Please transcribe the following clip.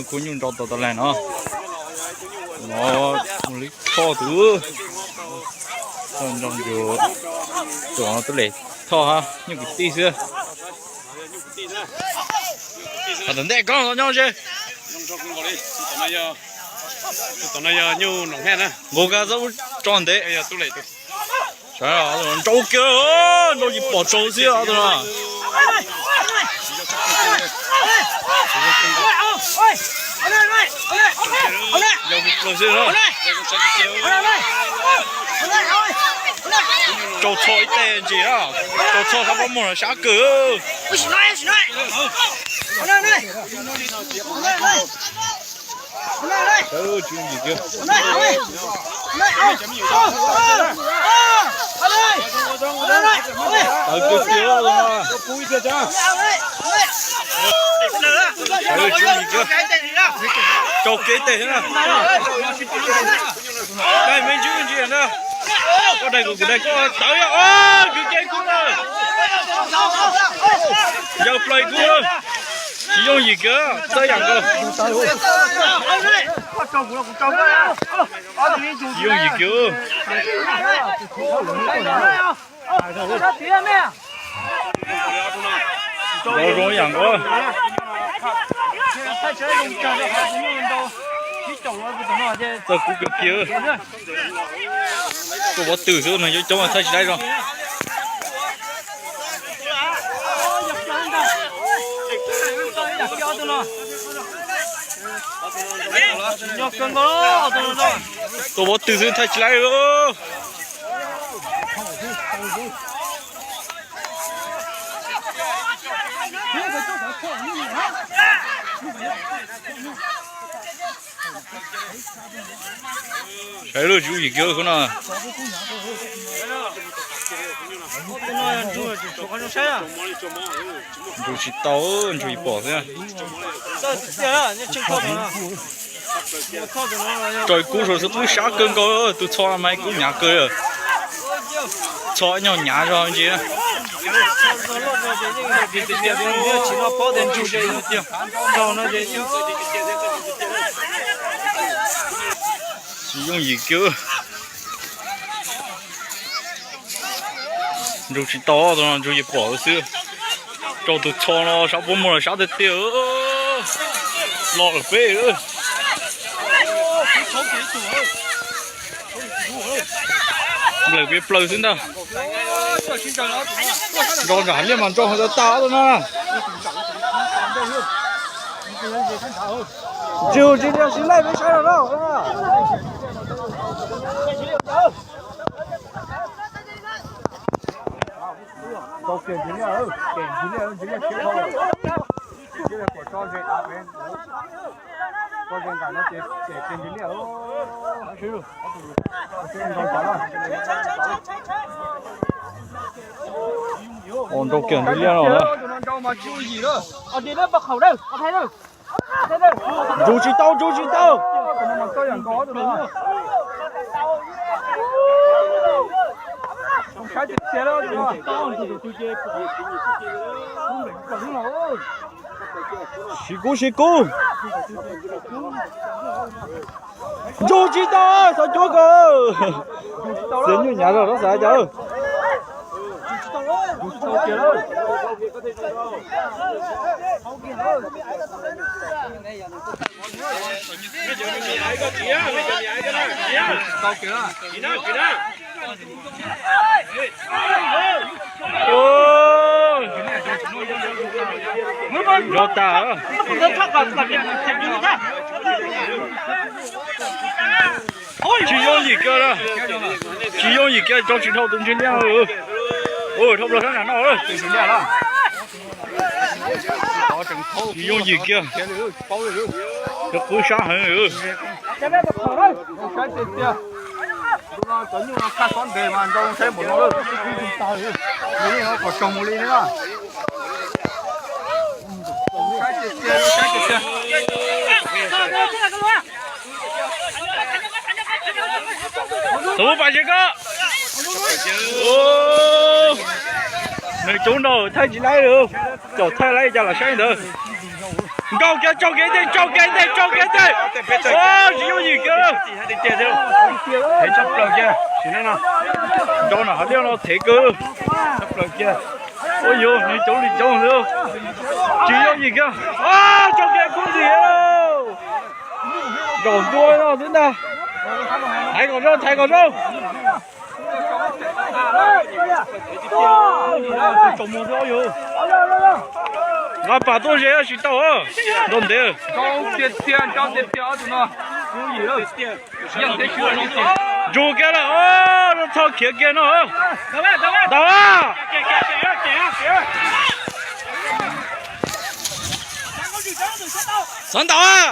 Kuv nyuj nrau tau tas laig no. No, mus li thoj tus. Thoj nrau tus, tus no tub lem thoj ha, nyuj kwv tij xwb. Tom ntej koj nyob ze. Nqus ka txob ub tso ntev. Nrau kiag, nrau yim pom tsaus xwb tus no. Yog plaws xwb no. Rau txho ib teg ntsis na. Rau txho sab pob muag sab kawg. Tawv kiag kiag. Rau kev teg na. Dai me ntsis ntsis na. Koj dai kuv, kuv dai koj, tawv yog kwv kiag kub na. Yog plaws kub. Tsis yooj yim kiag, txawj yam nkaus. Tsis yooj yim kiag. Zoo zoo yam nkaus. Txawj kub kiag kiag. Tuaj pov twg xwb no coob coob thaij tsis laib zoo. Tuaj pov twg xwb thaij tsis laib. Saib lub tsis yooj yim kiag khub no. Ntsug tsis tau, ntsug yim pom xwb. Raug kub saud xwb qwb sab kawg nkaus, tus txho mas kub hnyav kawg. Txho ib nyuag hnyav zog ntsis. Tsis yooj yim kiag. Ntsug tsis tau, tus no ntsug yim pom xwb. Rau tus txho no sab puab muag sab tiag tiag. Los lawm peb. Nplawm peb plaws xwb ntag. Nrau nram hav liaj mas nrau hauv tas tas tus no. Ntsug tsis tau, siv laij peb saib los no. Ua nrau kiag ntsis liaj no na. Ntsug tsis tau, ntsug tsis tau. Siv kub, siv kub. Ntsug tsis tau, xav cuab kawg. Txiav nyuj hnyav zog xav cas. Nrau tas. Tsis yooj yim kiag, tsis yooj yim kiag, rau tsis dhau tus ntsig liaj. Dhau plaws sab nram no. Tsis yooj yim kiag, cov qwb sab heev. Tus pas tsev ko. Nws coob nraug thaij tsis laib, caum thaij laib cas los saib ntawd. Nkaug kiag, tsaug kiag ntej, tsaug kiag ntej, tsaug kiag ntej. Tsis yooj yim kiag. Thev tshaj plaws kiag, sim neej no. Nrau no hauv liaj no thev kawg. Tshaj plaws kiag. Ua yuav nws coob li coob xwb. Tsis yooj yim kiag. Tsaug kiag kub ntxim. Zaum ntua no xwb ntag. Thaiv kom zoo, thaiv kom zoo. Nqa pam tuaj ze tsis tau, nrau ntev. Ntsuag kiag lawm, txhob khiav kiag no. Ntau. Xav ntau a.